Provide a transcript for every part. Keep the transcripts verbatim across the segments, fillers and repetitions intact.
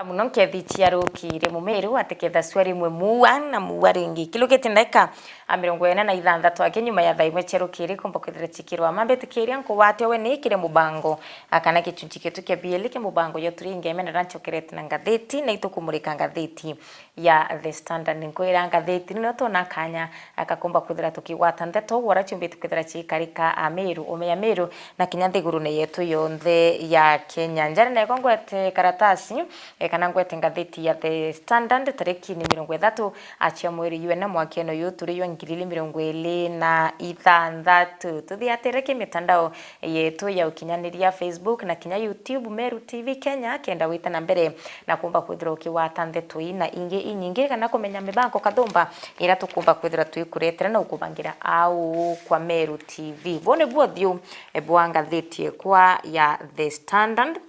Muno nkethi cia rukiri mumiru atiketha cua rimwe muua na muua ringi. Kilukite ndaika a mirongo ina na ithanthatu aki nyuma ya thaa imwe cia rukiri kumba kwithira cikirwa mambitikiria nkugwatia we ni kiri mubango, a, kana gichunchi gitu kia bieli kia mubango yo turingeme na ranchokerete na ngathiti na itukumurika ngathiti ya The Standard. Nkwira ngathiti nino tona kanya akakumba kwithira tukigwata ndeto gwara ciumbite kwithira cikarika a Meru, ume ya Meru, na kinya nthigurune yetu yonthe ya Kenya. Njara nego ngwete karatasi, e, kana ngwete ngathiti ya The Standard tariki ni mirongo ithatu a cia mweri yue na mwakeno yu turi ywa ngiri ili mirongo ili na ithanthatu. Tuthiatire ki mitandao yetu ya ukinyaniria, Facebook na kinya YouTube, Meru T V Kenya, kenda wita na mbere na kumba kwithirwa ukigwata ndeto ii na ingi inyingi, kana kumenya mibango kathumba ira tukumba kwithirwa twikuretera na ukubangira au kwa Meru T V. Buu nibuo uthiu, e, bwa ngathiti ekwa ya The Standard.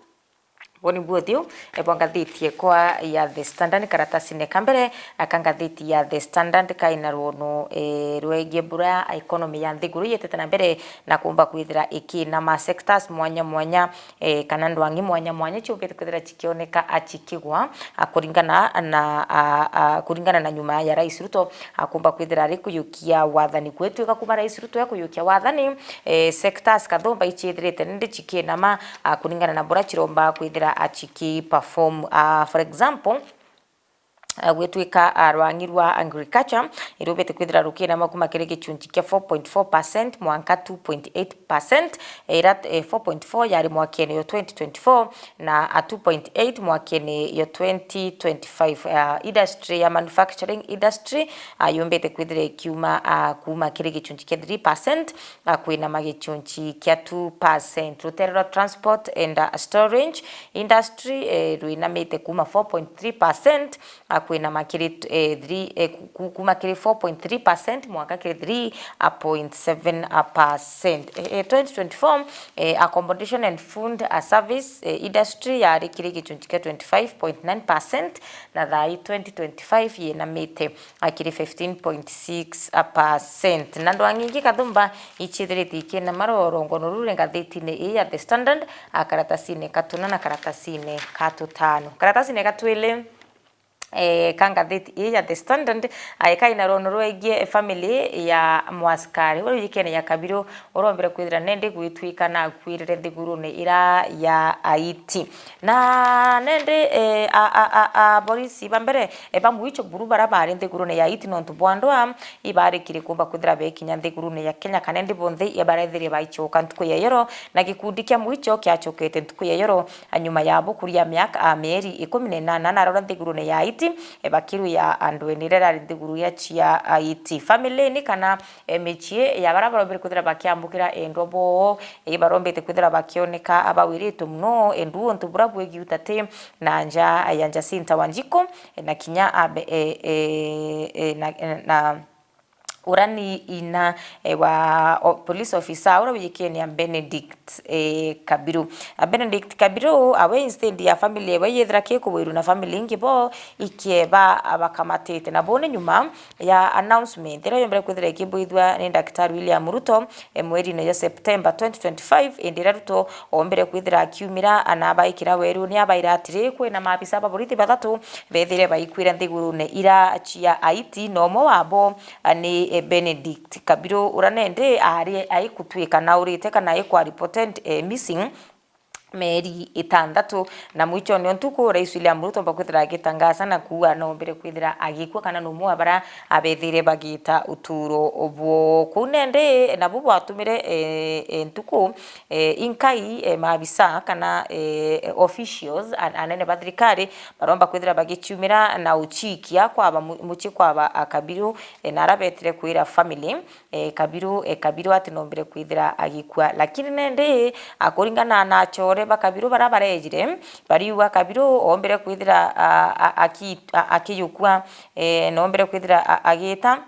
Buu nibuo uthiu, e, bwa ngathiti ekwa ya The Standard. Karatasine ka mbere, a, ka ngathiti ya The Standard kaina rwono, e, rwegie bura economy ya nthiguru yitite na mbere na kumba kwithira ikinama. Sectors mwanya mwanya, e, kana ndwang'i mwanya mwanya ciumbite kwithira cikioneka a cikigwa, a, kuringana na, a, a, kuringana na nyuma ya Rais Ruto, a, kumba kwithira ari kuyukia wathani. Gwetwika kuma Rais Ruto akuyukia wathani, e, sectors kathumba iciithirite nindi cikinama, a, kuringana na bura ciromba kwithira a ciki perform. A, for example, a, gwitwika, a, rwang'i rwa agriculture irumbite kwithira rukinama kuma kiri gichunchi kia four point four percent mwanka two point eight percent, ira, e, four point four yari mwakene yo twenty twenty-four na, a, two point eight mwakene yo twenty twenty-five. A, industry ya manufacturing industry, a, yumbite kwithira ikiuma, a, kuma kiri gichunchi kia three percent, a, kwinama gichunchi kia two percent. Rutere rwa transport and, a, storage industry, e, rwinamite kuma four point three percent, a, kwinama kiri, e, three, e, ku-, ku-, kuma kiri four point three percent mwanka kiri three point seven percent. E, e, twenty twenty-four, e, accommodation and food, a, service, e, industry yari kiri gichunchi kia twenty-five point nine percent, na thaa ii twenty twenty-five yinamite, a, kiri fifteen point six percent. Na ndwang'i ingi kathumba iciithirite ikinama rwono ruru ngathitine ii ya The Standard, a, karatasine ka tuna na karatasine ka tutano. Karatasine ka twili, e, ka ngathiti ii ya The Standard, a, kaina rwono rwegie family ya mwasikari uria wijikene ya Kabiru urombire kwithira nendi gwitwika na akuirire nthigurune ira ya Haiti. Na nendi, e, a, a, a, a, borisi ba mbere, e, ba mwicho buru bara bari nthigurune ya Haiti nontu bwa ndwaa ibarikire kumba kwithira bekinya nthigurune ya Kenya, kana ndi bonthe ibarethirie baichoka ntuku ya yoro, na gikundi kia mwicho kiachokete ntuku ya yoro, a, nyuma ya bukuria miaka, a, mieri ikumi na inana na arora nthigurune ya Haiti, e, bakirwia andu ene iria irari nthiguru ya cia Haiti. Family ni kana, e, michie ya bara barombire kwithira bakiambukira endwa boo, e, barombite kwithira bakioneka abawiritwe muno, e, ndu untu bura bwegi utati na nja ya Jacinta Wanjiku, e, na kinya abe, e, e, e, na, na ura ni ina, e, wa o-, police officer ura wijikene ya Benedict, e, Kabiru. A, Benedict Kabiru awe instead ya family ewe yethira kikubwirwa na family ingi bo ikieba abakamatite. Na bone nyuma ya announcement iria yombere kwithira ikibwithua ni Daktari William Ruto, e, mweri-ini ya September twenty twenty-five, indi iria Ruto ombere kwithira akiumira na abaikira weru, ni abaira atiri, kwina maabisa ba borithi bathatu bethire baikwira nthigurune ira cia Haiti, na umwe wabo, a, ni, e, Benedict Kabiru, uria nendi ari aikutwika na urite kana aikwa reported, e, missing mieri itantatu. Na mwichone o ntuku, Rais William Ruto omba kwithira agitangasa na kuuga noombire kwithira agikua kana ni umwe wa bara abethire bagita uturo bwo kuu. Nendi nabu bwatumire, e, e, ntuku, e, inkai, e, maabisa kana, e, officials, an-, anene ba thirikari baromba kwithira bagichiumira na uchikia kwaba mu-, muchie kwaba a Kabiru, e, na ara betire kwira family, e, Kabiru, e, Kabiru ati noombire kwithira agikua. Lakini nendi, a, kuringana na achore ba Kabiru bara barejire, bariuga Kabiru oombire kwithira, a, a, aki-, a, akiyukua, e, noombire kwithira a, agita,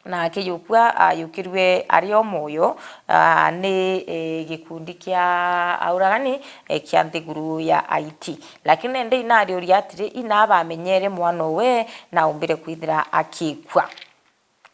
na akiyukua ayukirue ari o mwoyo, a, ni, e, gikundi kia auragani, e, kia nthiguru ya Haiti. Lakini nendi inariuria atiri, ina bamenyere mwana owe na aumbire kwithira akikua.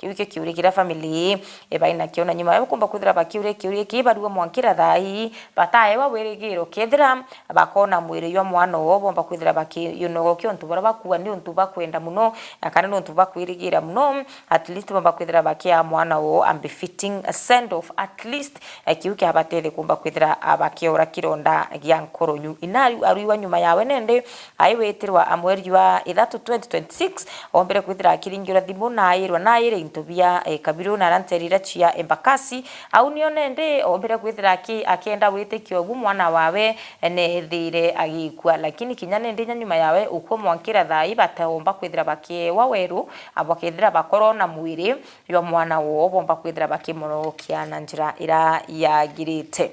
Kiu kio kiuria kiria family ii ibainakio, na nyuma ya kumba kwithira bakiuria kiuria kii, barua mwankira thaa ii bataewa wirigiro, kethira bakona mwiri jwa mwana oo, bomba kwithira bakiyunogokia untu buria bakua ni untu bakwenda mono, na kana ni untu bakwirigira mono, at least bomba kwithira bakia mwana oo a befitting send off, at least, eh, kiu kiabatethi kumba kwithira, ah, bakiora kironda gia nkoronyu. Ina aru-, aruiwa nyuma yawe nende, ai witirwa a mweri jwa ithatu twenty twenty-six, ombere kwithira akiringirwa thimu na airwa na aire into bia, eh, Kabiru na ara nteere iria cia Embakasi. Au nio nende ombere kwithira aki-, akienda witikio bu mwana wawe, eh, neethire agikua. Lakini kinya nende inya nyuma yawe ukua mwankira thaa ii bateomba kwithira bakiewa weru, abo bakethira bakorwo na mwiri jwa mwana woo, bomba kwithira bakimorokia na njira ira yagirite.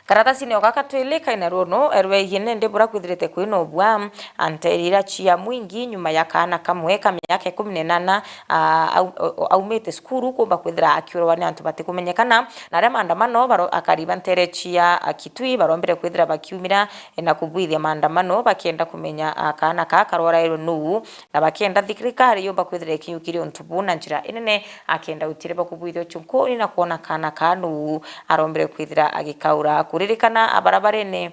Karatasine o gaka twili kaina ruono rwegie nende bura kwithirite kwina ubua, a nteere iria cia Mwingi nyuma ya kaana kamwe ka miaka ikumi na inana, a, au-, au-, aumite cukuru kumba kwithira akiurwa ni antu batikumenyekana, na aria maandamano baro-, akari ba nteere cia, a, Kitui barombire kwithira bakiumira, e, na kubwithia maandamano bakienda kumenya, a, kaana kaa karwarairwe nuu, na bakienda thirikari yumba kwithira ikinyukiria untu buu na njira inene, akienda utire bwa kubwithia uchunkuni na kwona kaana kaa nuu arombire kwithira agikaura. Kuririkana, a, barabarene,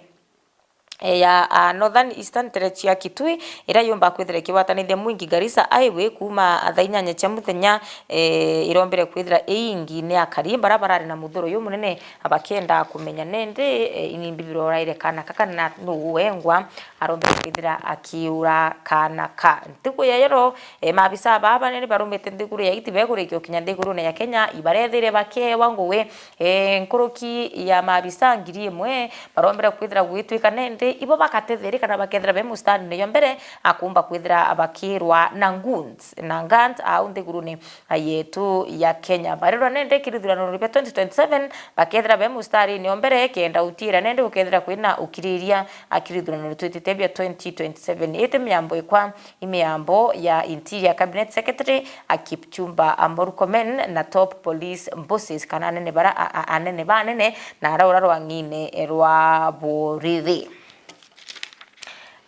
e, ya, a, Northern Eastern nteere cia Kitui, iria yumba kwithira ikigwatanithia Mwingi Garissa Highway kuuma thaa inyanya cia muthenya, e, irombire kwithira iingi ni akari baria barari na muthuro jumunene, bakienda kumenya nende, e, ni mbi biroraire kaana kaka na nuu wengwa arombire kwithira akiura kaana ka. Ntuku ya yero, e, maabisa baa banene barumite nthiguru ya Haiti begurikia gukinya nthigurune ya Kenya, ibarethire bakewa ngugi, e, nkuruki ya maabisa ngiri imwe barombire kwithira gwitwika nende ibo bakatetheria kana bakethira be mustarine yo mbere, akumba kwithira bakirwa na goons na guns au nthigurune yetu ya Kenya. Barirwa nende kirithurano ria twenty twenty-seven, bakethira be mustarine o mbere, kenda utiira nende gukethira kwina ukiriria akirithurano twitite bia twenty twenty-seven. Iti miambo ikwa, i miambo ya Interior Cabinet Secretary, a Kipchumba, a Murkomen, na top police bosses, kana anene bara, a, a, anene ba anene, na ara ura rwang'ine rwa borithi.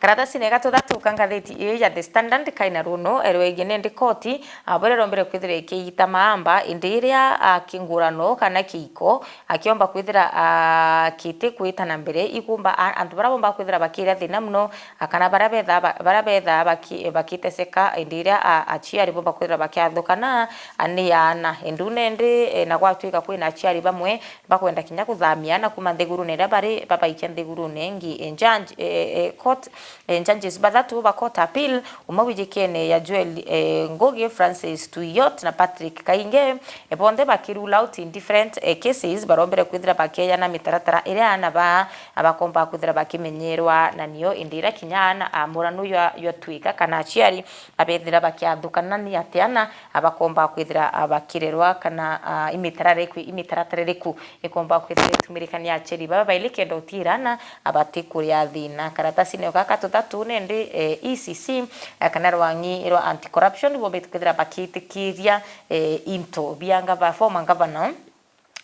Karatasine ga tuthatu ka ngatheti ii ya The Standard kaina runo rwegie nende koti, a, buria rombere kwithira ikiita maamba, indi iria, a, kingurano kana kiiko, akiomba kwithira, a, kiti kwita na mbere, ikumba, a, antu baria bomba kwithira bakiria thina muno, a, kana baria betha ba-, baria betha baki-, bakiteseka, indi iria, a, aciari bomba kwithira bakiathukana, a, ni aana. Indi u nende, e, na gwatwika kwina aciari bamwe bakwenda kinya kuthamia na kuma nthigurune iria bari, babaikia nthigurune ingi. E, judge, e, e, court, e, judges bathatu ba court appeal, umwe wijikene ya Joel, e, Ngugi, Francis Tuiyot na Patrick Kainge, e, bonthe baki rule out in different, e, cases, barombere kwithira bakeyana mitaratara iria aana ba, bakomba kwithira bakimenyerwa na nio indi iria kinya aana a murano jwa, jwatwika kana aciari abethira bakiathukana ni ati aana abakomba kwithira, a, bakirerwa kana, a, imitarara iku, imitaratara iriku ikomba kwithira itumirika ni aciari baba baili kenda utiira aana abati kuria thina. Karatasine o gaka tuthatu nindi, e, E C C, e, kana rwang'i rwa anti-corruption bombite kwithira bakitikiria, e, into bia ngava-, former governor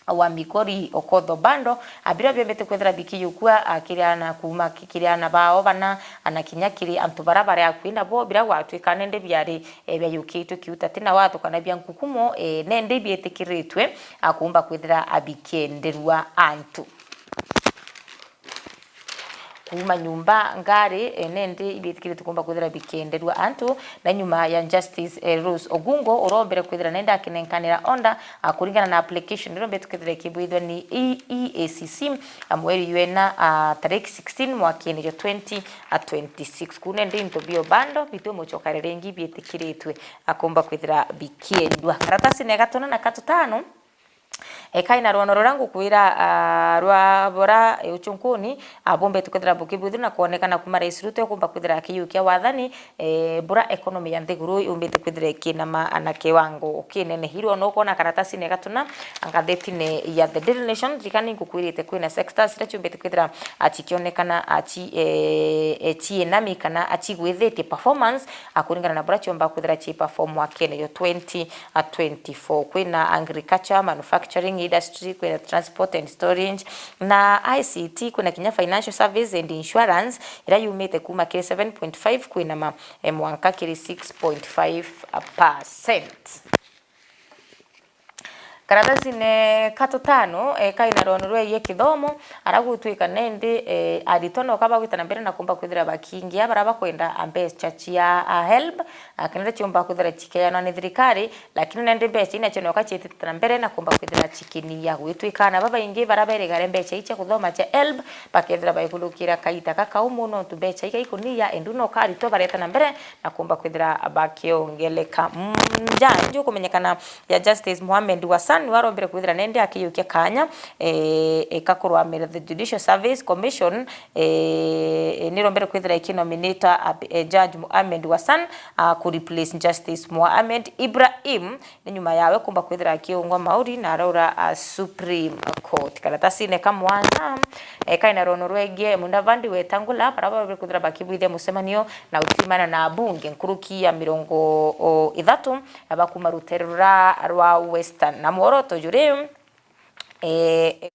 wa Migori Okoth Obado, a, biria biombete kwithira bikiyukua, a, kiri aana kuuma ki-, kiri aana bao bana, a, na kinya kiri antu baria bari akui nabo, biria gwatwika nende biari, e, biayukitwe kiuta ti na watho kana bia nkukumo, e, nende biitikiritwe, a, kuumba kwithira, a, bikienderua antu. Kuuma nyumba ngari, e, nende ibitikirite kumba kwithira bikienderua antu, na nyuma ya Justice, e, Rose Ogungo urombere kwithira nende akinenkanira order, a, kuringana na application iria mbitu kwithira ikibwithwa ni E-, E A C C, a, mweri jwena, a, tariki sixteen mwakini jwa twenty twenty-six. Kuu nende into bio bando bitu muchokare ringi biitikiritwe, a, kumba kwithira bikiendwa. Karatasine gatuna na katutano, e, kaina rwono ruria ngukwira, a, rwa bura, e, uchunkuni, a, bumbite kwithira bukibwithirwa na kwonekana kuma Rais Ruto ekumba kwithira akiyukia wathani, e, bura economy ya nthiguru yumbite kwithira ikinama na kiwango kinene. Hii rwono ukwona karatasine gatuna, a, ngathetine ya The Daily Nation, ririkana ngukwirite kwina sectors iria ciumbite kwithira, a, cikionekana, a, ci-, e, e, ciinami kana, a, cigwithitie performance, a, kuringana na bura ciomba kwithira ci perform mwakene yo twenty a twenty-four. Kwina agriculture, manufacturing industry, kwina transport and storage, na I C T, kwina kinya financial service and insurance, iria yumite kuma kiri seven point five kwinama, e, mwanka kiri six point five percent. Karatasine ka tutano, eh, kaina rono rwegie kithomo, ara gutwika nendi, eh, aritwa noka bagwita na mbere na kumba kwithira bakiingia bara bakwenda mbecha cia, ah, helb, ah, kenda ciumba kwithira cikeanwa ni thirikari, lakini nendi mbecha inacio noka ciitite na mbere na kumba kwithira cikinia. Gwitwika na babaingi bara berigare mbecha icia kuthoma cia helb, bakethira baigulukira kaita kakau mono ntu mbecha iga ikunia, endu noka aritwa bareta na mbere na kumba kwithira bakiongeleka. Mm, ja, nju kumenyekana ya Justice Mohamed Wassan niwe arombere kwithira nendi akiyukia kanya, eh, ikakurwamira the Judicial Service Commission, eh, nirombere kwithira ikinominata, eh, Judge Mohamed Wassan, ah, ku replace Justice Mohamed Ibrahim, ni nyuma yawe kumba kwithira akiungwa mauri na araura, ah, Supreme Court. Karatasine ka mwanza, eh, kaina rono rwegie Mudavadi Wetangula, bara barombere kwithira bakibwithia mucemanio na utimana na abunge nkuruki ya mirongo ithatu, na bakuma rutere rura rwa Western. Na mworoto juri, eh,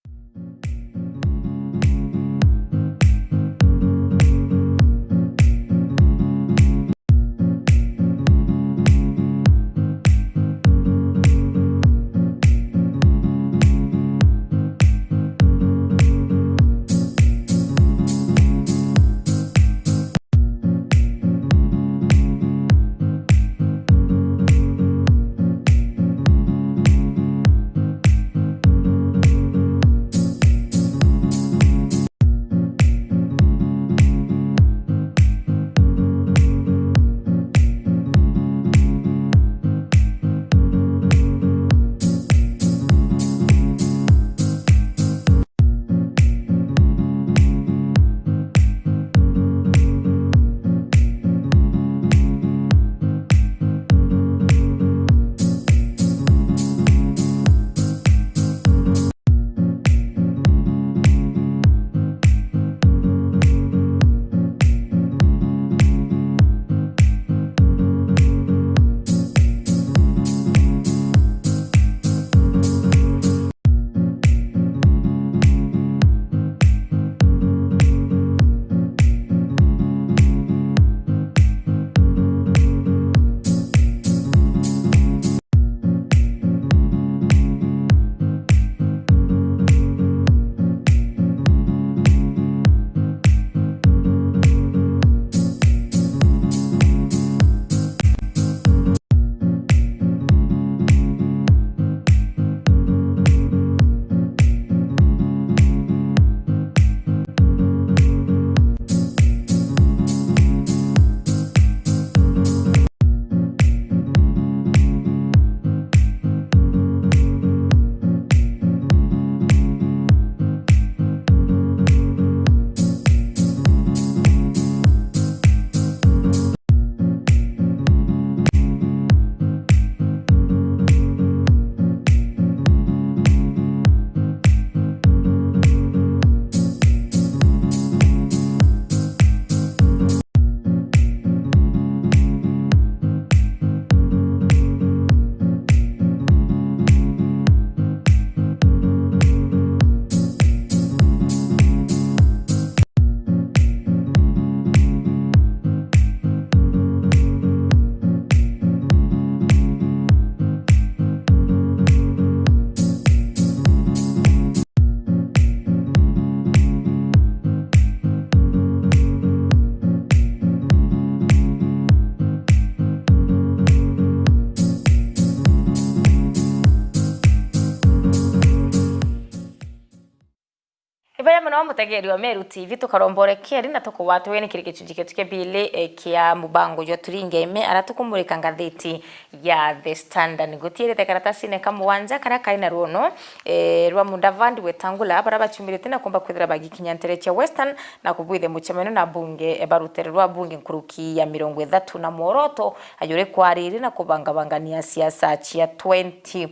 Ibaya mono mutegeri wa Meru T V, tukarombore keri na tukugwatwe ni kiri gicunji gietu kia bili, eh, kia mubango jwa Turinge Ime, ara tukumurika ngathiti ya The Standard. Ngutiirite karatasine ka mugwanja karia kai na ruono, eh, rwa Mudavadi Wetangula, bara bachumirite na kumba kwithira bagikinya ntere cia Western na kubwithia mucemanio na bunge, eh, ba rutere rwa bunge nkuruki ya mirongo ithatu na mworoto ajuri kwariri na kubangabangania siasa cia twenty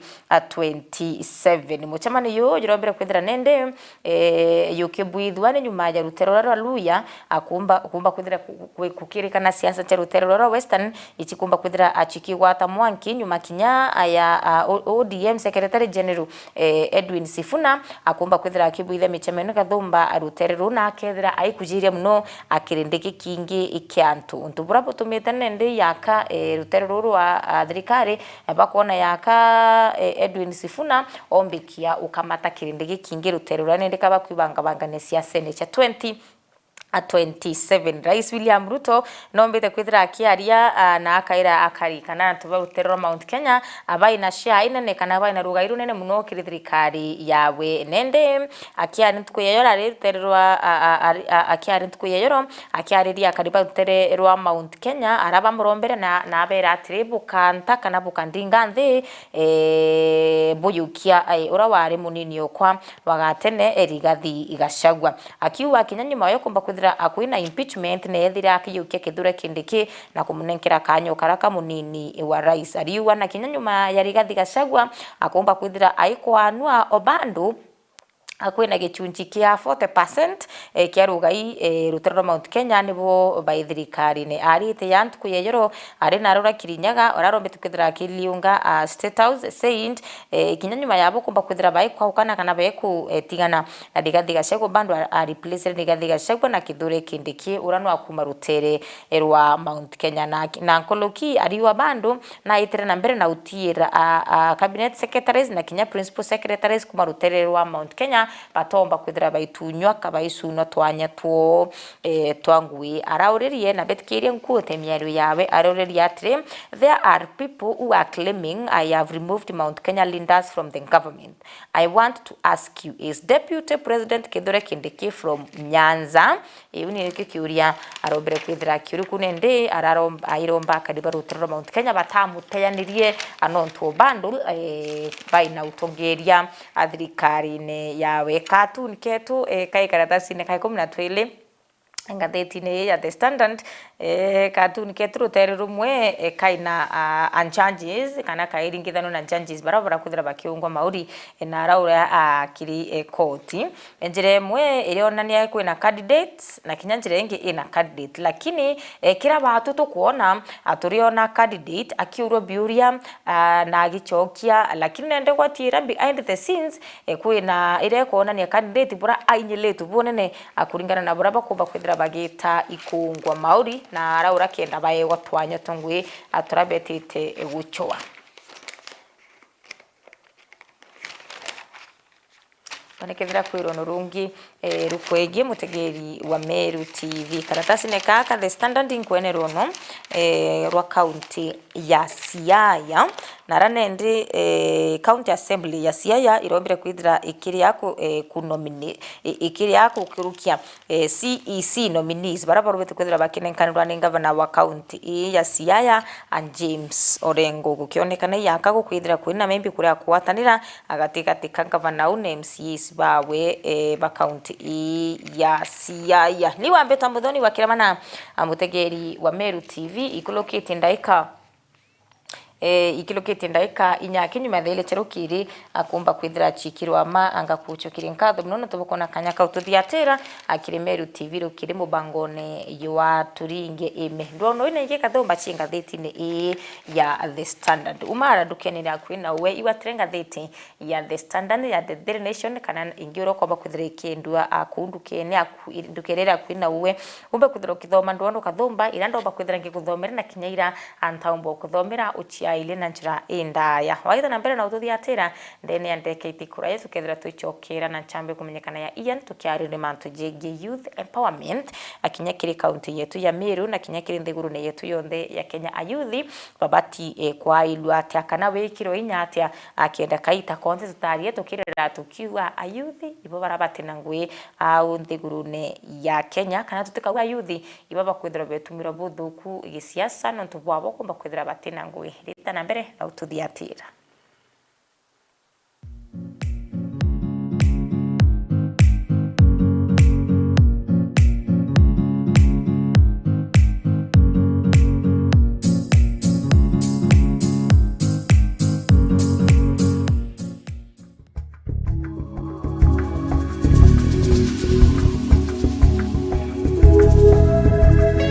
twenty-seven. Mucemanio uyu jurombere kwithira nende, eh, kibwithua ni nyuma ya rutere ruria rwa Luhya, akumba, kumba kwithira ku-, ku-, kukirikana siasa cia rutere ruria rwa Western, ichikumba kwithira achikigwata mwanki nyuma kinya ya, a, O-, O D M Secretary General, eh, Edwin Sifuna, akumba kwithira akibwithia michemeno kathumba rutere ruu, na akethira aikujiria muno akirindi gikingi kia antu. Untu buria butumite nende yaka, eh, rutere ruru rwa, a, thirikari, eh, bakwona yaka, eh, Edwin Sifuna ombikia ukamata kirindi gikingi rutere ruria nende kabakwibangabangania siasene cia twenty a twenty-seven. Rais William Ruto nombite kwithira akiaria, a, na akaira akari kana antu ba rutere rwa Mount Kenya, a, baina share inene kana baina rugai runene muno kiri thirikari yawe. Nende akiaria ntuku ya yoro ari rutere rwa, a, a, ari, a, akiaria ntuku ya yoro, akiariria akari ba rutere rwa Mount Kenya, ara bamurombere na, na abera atiri, "Bukanta kana bukandinga nthi, eh, buyukia, eh, uria wari munini okwa wa gatene, eh, Rigathi Gachagua." Akiuga kinya nyuma yo kumba kwithira akwina impeachment, neethire akiyukia Kithure Kindiki na kumunenkera kanya o karia kamunini wa rais. Ariuga na kinya nyuma ya Rigathi Gachagua akumba kwithira aikwanua o bado, akwina gichunchi kia forty percent, eh, kia rugai, eh, rutere rwa Mount Kenya nibo bai thirikarine. Arite ya ntuku ya yoro, ari na arora Kirinyaga, ora arombete kwithira akiliunga, a, State House, saying, eh, kinya nyuma yabo kumba kwithira baikwaukana kana beku, eh, tigana na Rigathi Gachagua, bado a, a replace Rigathi Gachagua na Kithure Kindiki, ura no akuma rutere, eh, rwa Mount Kenya. Na, na Nkoloki ariuga bado naitire na mbere na utiira, a, a, cabinet secretaries na kinya principal secretaries kuma rutere rwa Mount Kenya batomba kwithira baitunywa ka baicunwa twanya two, eh, twa ngui. Arauririe na betikirie nkuute miario yawe, arauririe atiri, "There are people who are claiming I have removed Mount Kenya leaders from the government. I want to ask you, is Deputy President Kithure Kindiki from Nyanza?" Iu ni kio kiuria arombere kwithira akiuri ku nende araromba, airomba akari ba rutere rwa Mount Kenya batamuteyanirie, a, nontu o bado, eh, baina utongeria a thirikarine yawe. Katuni ketu, eh, kai karatasine ka ikumi na twili. Ngathetine ii ya The Standard, eh, katuni ketu rutere rumwe, eh, kaina, a, a judges, kana kairingithanwa na judges bara barakwithira bakiungwa mauri, eh, na ara uria, a, kiri, eh, koti. Njira imwe irionania kwina candidates, na kinya njira ingi ina candidate. Lakini, eh, kira batu tukwona, a, turiona candidate akiurwa biuria, a, na agichokia, lakini nende gwatiira behind the scenes, eh, kwina iria ikwonania candidate bura ainyilitwe bunene, a, kuringana na bura bakumba kwithira bagita ikungwa mauri, na araura kenda baewa twanya tungwi, a, turia betite, eh, guchoa. Onekethira kwirwa no rungi, eh, rukwegie mutegeri wa Meru T V. Karatasine kaka The Standard nkwenerwa no, eh, rwa kaunti ya Siaya. Na ara nendi, eh, County Assembly ya Siaya irombire kwithira ikiria ku, eh, kunomini-, i-, ikiria kukirukia, eh, C E C nominees bara barubite kwithira bakinenkanirwa ni ngavana wa kaunti ii ya Siaya, a James Orengo. Gukionekana iyaka gukwithira kwina membi kuria kugwatanira a gatigati ka ngavana uu na M C As bawe, eh, ba kaunti ii ya Siaya. Ni wambita Muthoni wa Kirama na, a, mutegeri wa Meru T V, ikurukitie ndaika, eh, ikirukitie ndaika inya kinyuma thaa ili cia rukiri, akumba kwithira achikirwa ama anga kuchokiria nkatho muno nontu bukona kanya kau tuthiatira, akiri Meru T V rukiri mubangone jwa Turinge Ime. Ndwono ina ingi kathumba ci ngathetine ii ya The Standard. Umara ndukene ria kwina uwe, igwatire ngatheti ya The Standard, ya The Daily Nation, kana ingi uria ukomba kwithira ikendua, a, kuu ndukene aku, ndukene iria kwina uwe. Umbe kwithira ukithoma ndwono kathumba, ira ndomba kwithira ngikuthomera na kinya ira, a, ntaumba ukuthomera uciairie na njira indaya. Waitha na mbere na ututhiatira, ndene ya ndeka itikuraya tukethira twichokera na nchambe kumenyekana ya Ian tukiaria ni mantu jegie youth empowerment, a, kinya kiri kaunti yetu ya Meru na kinya kiri nthigurune yetu yonthe ya Kenya. Ayuthi babati, eh, kwailua atia kana wikirwe inya atia, akenda kaita konthe tutarie tukirira tukiuga ayuthi ibo bara bati na ngui au nthigurune ya Kenya, kana tutikauga ayuthi ibo bakwithirwa betumirwa buthuku gisiasa nontu bwabo kumba kwithira bati na ngui. Rita na mbere na ututhiatira.